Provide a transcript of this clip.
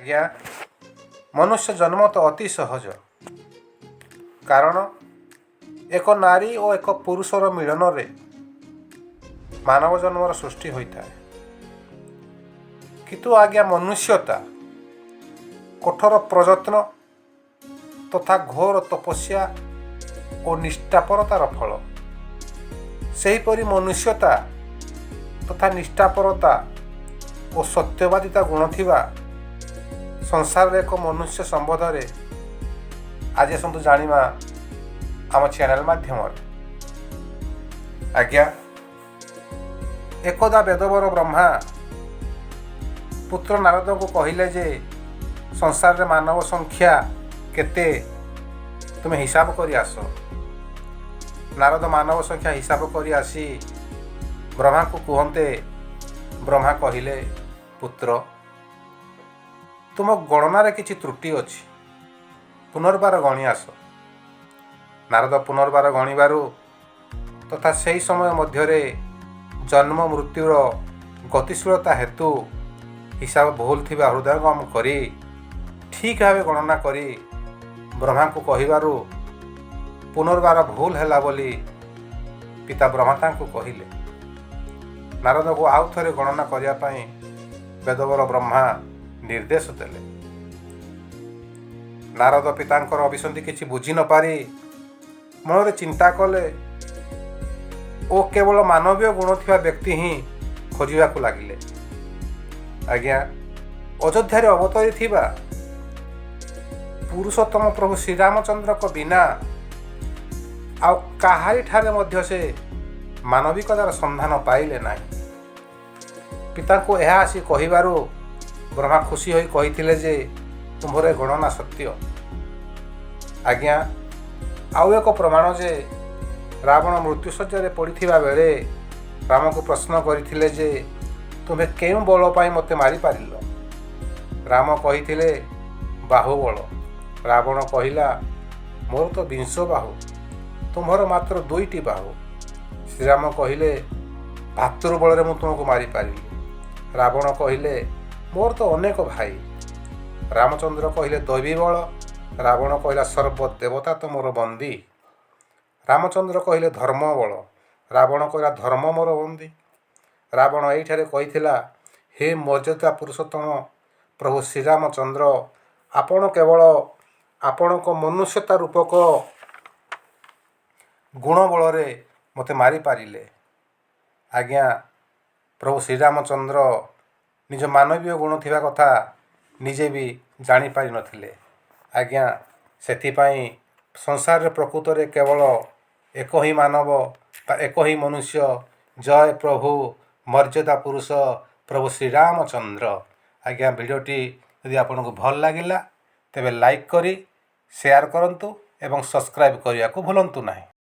ଆଜ୍ଞା, ମନୁଷ୍ୟ ଜନ୍ମ ତ ଅତି ସହଜ, କାରଣ ଏକ ନାରୀ ଓ ଏକ ପୁରୁଷର ମିଳନରେ ମାନବ ଜନ୍ମର ସୃଷ୍ଟି ହୋଇଥାଏ। କିନ୍ତୁ ଆଜ୍ଞା, ମନୁଷ୍ୟତା କଠୋର ପ୍ରଯତ୍ନ ତଥା ଘୋର ତପସ୍ୟା ଓ ନିଷ୍ଠାପରତାର ଫଳ। ସେହିପରି ମନୁଷ୍ୟତା ତଥା ନିଷ୍ଠାପରତା ଓ ସତ୍ୟବାଦିତା ଗୁଣ ଥିବା ସଂସାରରେ ଏକ ମନୁଷ୍ୟ ସମ୍ବନ୍ଧରେ ଆଜି ଆସନ୍ତୁ ଜାଣିବା ଆମ ଚ୍ୟାନେଲ ମାଧ୍ୟମରେ। ଆଜ୍ଞା, ଏକଦା ବେଦବର ବ୍ରହ୍ମା ପୁତ୍ର ନାରଦଙ୍କୁ କହିଲେ ଯେ ସଂସାରରେ ମାନବ ସଂଖ୍ୟା କେତେ, ତୁମେ ହିସାବ କରି ଆସ। ନାରଦ ମାନବ ସଂଖ୍ୟା ହିସାବ କରି ଆସି ବ୍ରହ୍ମାଙ୍କୁ କୁହନ୍ତେ, ବ୍ରହ୍ମା କହିଲେ, "ପୁତ୍ର, ତୁମ ଗଣନାରେ କିଛି ତ୍ରୁଟି ଅଛି, ପୁନର୍ବାର ଗଣି ଆସ।" ନାରଦ ପୁନର୍ବାର ଗଣିବାରୁ ତଥା ସେହି ସମୟ ମଧ୍ୟରେ ଜନ୍ମ ମୃତ୍ୟୁର ଗତିଶୀଳତା ହେତୁ ହିସାବ ଭୁଲ ଥିବା ହୃଦୟଙ୍ଗମ କରି ଠିକ୍ ଭାବେ ଗଣନା କରି ବ୍ରହ୍ମାଙ୍କୁ କହିବାରୁ ପୁନର୍ବାର ଭୁଲ ହେଲା ବୋଲି ପିତା ବ୍ରହ୍ମା ତାଙ୍କୁ କହିଲେ। ନାରଦକୁ ଆଉ ଥରେ ଗଣନା କରିବା ପାଇଁ ବେଦବର ବ୍ରହ୍ମା ନିର୍ଦ୍ଦେଶ ଦେଲେ। ନାରଦ ପିତାଙ୍କର ଅଭିସନ୍ଧି କିଛି ବୁଝି ନପାରି ମନରେ ଚିନ୍ତା କଲେ ଓ କେବଳ ମାନବୀୟ ଗୁଣ ଥିବା ବ୍ୟକ୍ତି ହିଁ ଖୋଜିବାକୁ ଲାଗିଲେ। ଆଜ୍ଞା, ଅଯୋଧ୍ୟାରେ ଅବତରି ଥିବା ପୁରୁଷୋତ୍ତମ ପ୍ରଭୁ ଶ୍ରୀରାମଚନ୍ଦ୍ରଙ୍କ ବିନା ଆଉ କାହାରିଠାରେ ମଧ୍ୟ ସେ ମାନବିକତାର ସନ୍ଧାନ ପାଇଲେ ନାହିଁ। ପିତାଙ୍କୁ ଏହା ଆସି କହିବାରୁ ବ୍ରହ୍ମା ଖୁସି ହୋଇ କହିଥିଲେ ଯେ ତୁମ୍ଭର ଏ ଗଣନା ସତ୍ୟ। ଆଜ୍ଞା, ଆଉ ଏକ ପ୍ରମାଣ ଯେ ରାବଣ ମୃତ୍ୟୁଶଯ୍ୟାରେ ପଡ଼ିଥିବା ବେଳେ ରାମକୁ ପ୍ରଶ୍ନ କରିଥିଲେ ଯେ ତୁମେ କେଉଁ ବଳ ପାଇଁ ମୋତେ ମାରିପାରିଲ? ରାମ କହିଥିଲେ, "ବାହୁବଳ।" ରାବଣ କହିଲା, "ମୋର ତ ବିଂଶ ବାହୁ, ତୁମ୍ଭର ମାତ୍ର ଦୁଇଟି ବାହୁ।" ଶ୍ରୀରାମ କହିଲେ, "ଭାତୃବଳରେ ମୁଁ ତୁମକୁ ମାରିପାରିଲି।" ରାବଣ କହିଲେ, "ମୋର ତ ଅନେକ ଭାଇ।" ରାମଚନ୍ଦ୍ର କହିଲେ, "ଦୈବୀ ବଳ।" ରାବଣ କହିଲା, "ସର୍ବ ଦେବତା ତ ମୋର ବନ୍ଦୀ।" ରାମଚନ୍ଦ୍ର କହିଲେ, "ଧର୍ମ ବଳ।" ରାବଣ କହିଲା, "ଧର୍ମ ମୋର ବନ୍ଦୀ।" ରାବଣ ଏଇଠାରେ କହିଥିଲା, ହେ ମର୍ଯ୍ୟାଦା ପୁରୁଷୋତ୍ତମ ପ୍ରଭୁ ଶ୍ରୀରାମଚନ୍ଦ୍ର, ଆପଣ କେବଳ ଆପଣଙ୍କ ମନୁଷ୍ୟତା ରୂପକ ଗୁଣ ବଳରେ ମୋତେ ମାରିପାରିଲେ। ଆଜ୍ଞା, ପ୍ରଭୁ ଶ୍ରୀରାମଚନ୍ଦ୍ର ନିଜ ମାନବୀୟ ଗୁଣ ଥିବା କଥା ନିଜେ ବି ଜାଣିପାରିନଥିଲେ। ଆଜ୍ଞା, ସେଥିପାଇଁ ସଂସାରରେ ପ୍ରକୃତରେ କେବଳ ଏକ ହିଁ ମାନବ ବା ଏକ ହିଁ ମନୁଷ୍ୟ। ଜୟ ପ୍ରଭୁ ମର୍ଯ୍ୟାଦା ପୁରୁଷ ପ୍ରଭୁ ଶ୍ରୀରାମଚନ୍ଦ୍ର। ଆଜ୍ଞା, ଭିଡ଼ିଓଟି ଯଦି ଆପଣଙ୍କୁ ଭଲ ଲାଗିଲା, ତେବେ ଲାଇକ୍ କରି ସେୟାର କରନ୍ତୁ ଏବଂ ସବସ୍କ୍ରାଇବ୍ କରିବାକୁ ଭୁଲନ୍ତୁ ନାହିଁ।